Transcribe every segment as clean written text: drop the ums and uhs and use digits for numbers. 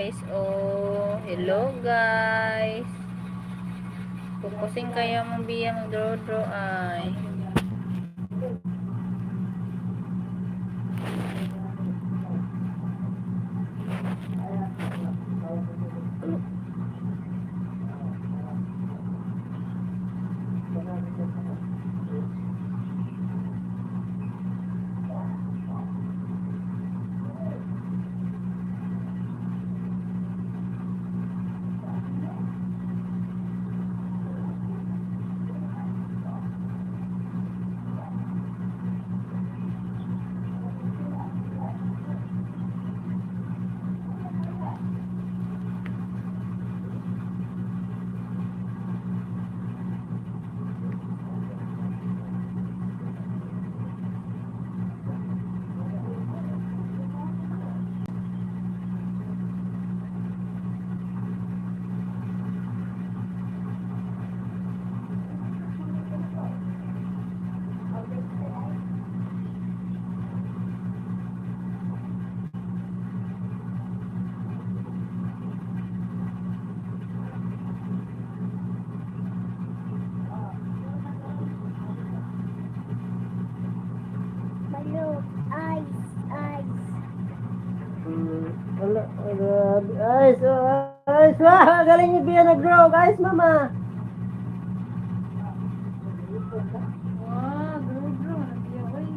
Guys. Oh, hello guys. Focusing kaya mong biya mag-draw draw ay. Malo, ice, ice. Wala, grabe. Ay, so, ay, so, galing ni Bia nag-draw. Guys, mama. Wow, draw draw na biya oy.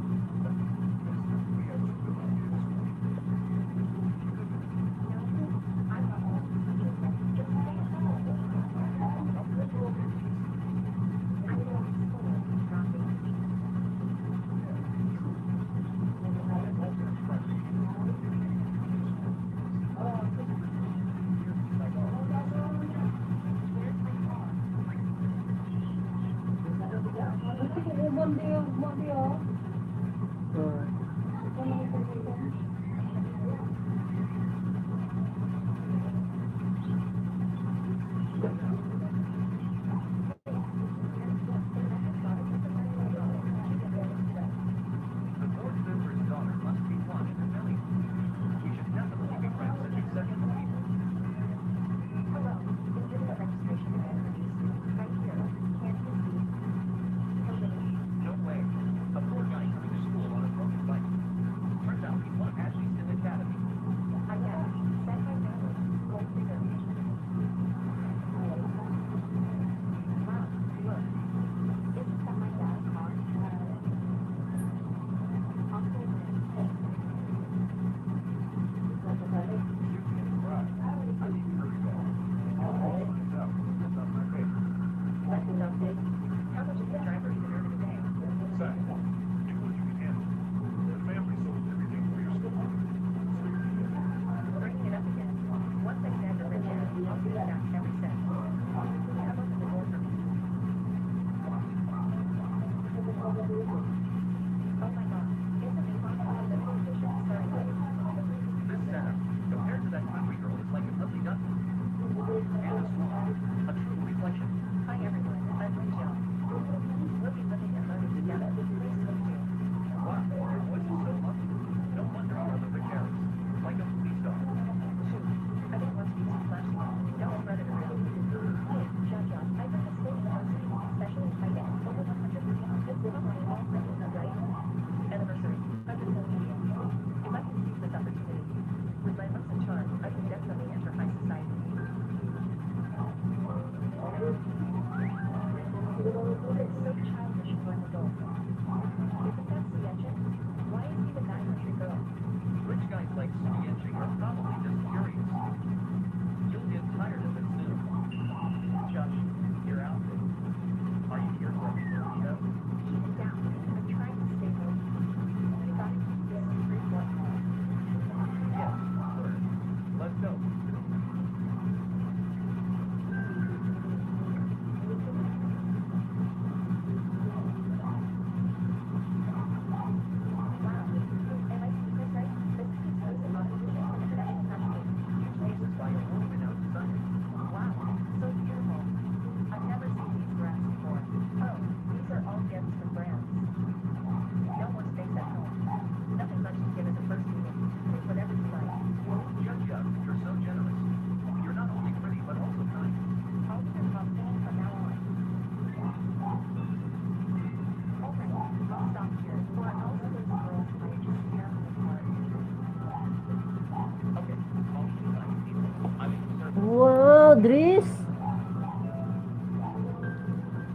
Wow, dress.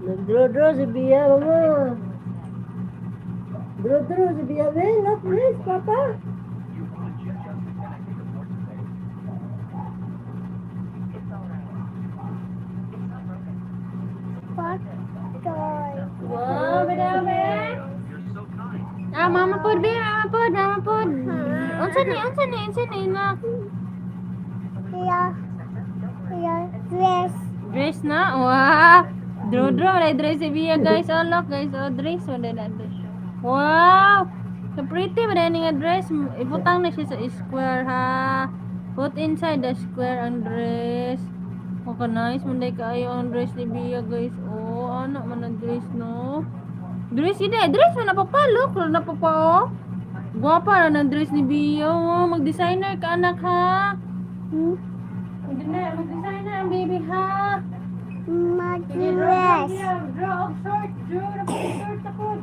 Nag-draw-draw si Bia, mama. Draw-draw si Bia, ben. Not dress, papa. What toy? Wow, madami. Ah, mama pod, be. Mama pod, mama pod. Unsa ni, unsa ni, unsa ni, nak? Yeah. Yeah. Dress. Dress na? Wow! Draw, draw. Wala dress si Bia, guys. Oh, look, guys. Oh, dress. Wala na dress. Wow! So pretty. Wala ni nga dress. Ibutang na siya sa square, ha? Put inside the square ang dress. Okay, nice. Manday kaayo ang dress ni Bia, guys. Oh, ano man ang dress, no? Dress yun eh. Dress man na papa. Look, wala na papa, oh. Guwapa na ng dress ni Bia. Oh, mag-designer ka, anak, ha? Hmm? Mag-designer ang baby, ha? My Sige, draw, dress. draw, draw og short, draw na po short ako.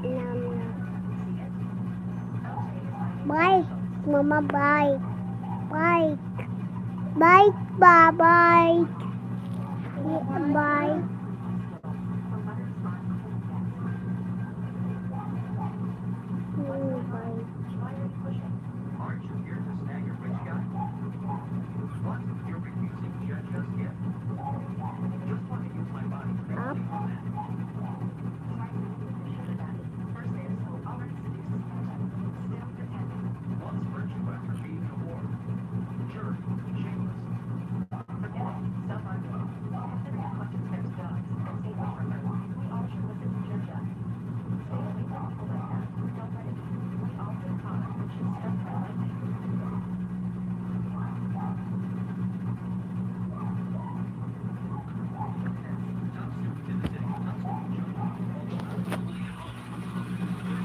Nam nam. Bike. Mama bike. Bike. Bike ba bike. Bike. Bike. Aren't you here to snag a rich guy? But you're refusing Jeja's gift. Just want to use my body to make Up. money from that. Wants virtue after being a whore. Jerk. Shameless.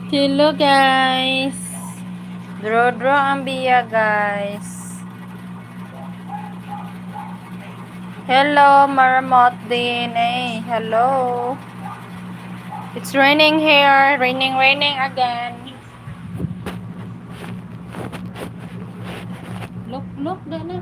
Hello guys. Draw draw ang biya guys. Hello Marmot din eh. Hello. It's raining here. Raining, raining again. Look, look, dana.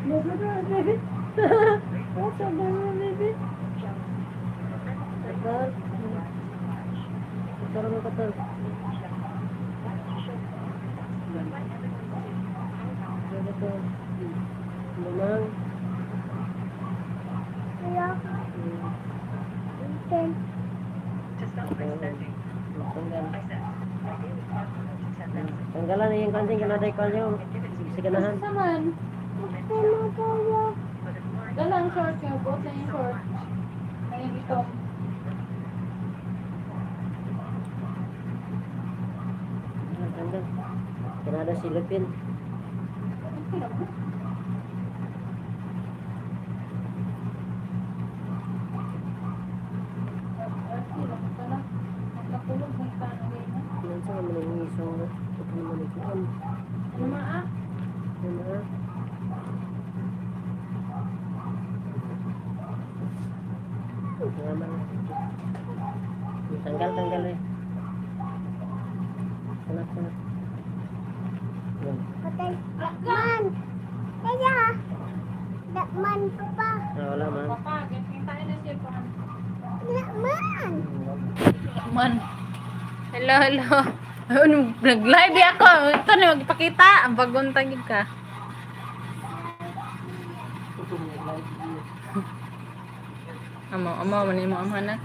Draw, draw, baby. What's up, baby? Katal. Katal mo, katal. Katal. Lumang. Hello. Ten. Tanggal. Tanggalan na yung konting kanaday ko niyo. Siganahan. Sa man. Ano kayo? Dalang short yung buot na yung short. Ay, ito. Tanggal. Kanada silipin. Okay lang ba? Yan sa mga nangisong ito naman ito. Ano ma ah? Ano na? Naman. Tanggal, tanggal eh. Sanap, sanap. Yan. Patay. Man. Kaya. Man pa pa. Ah, wala man. Papa, tayo na siya pa. Man. Man. Hello, hello. Ano, nag-live ako. Ito na magpakita. Ang bagong tagig ka. Amo, amo, man mo amahan na.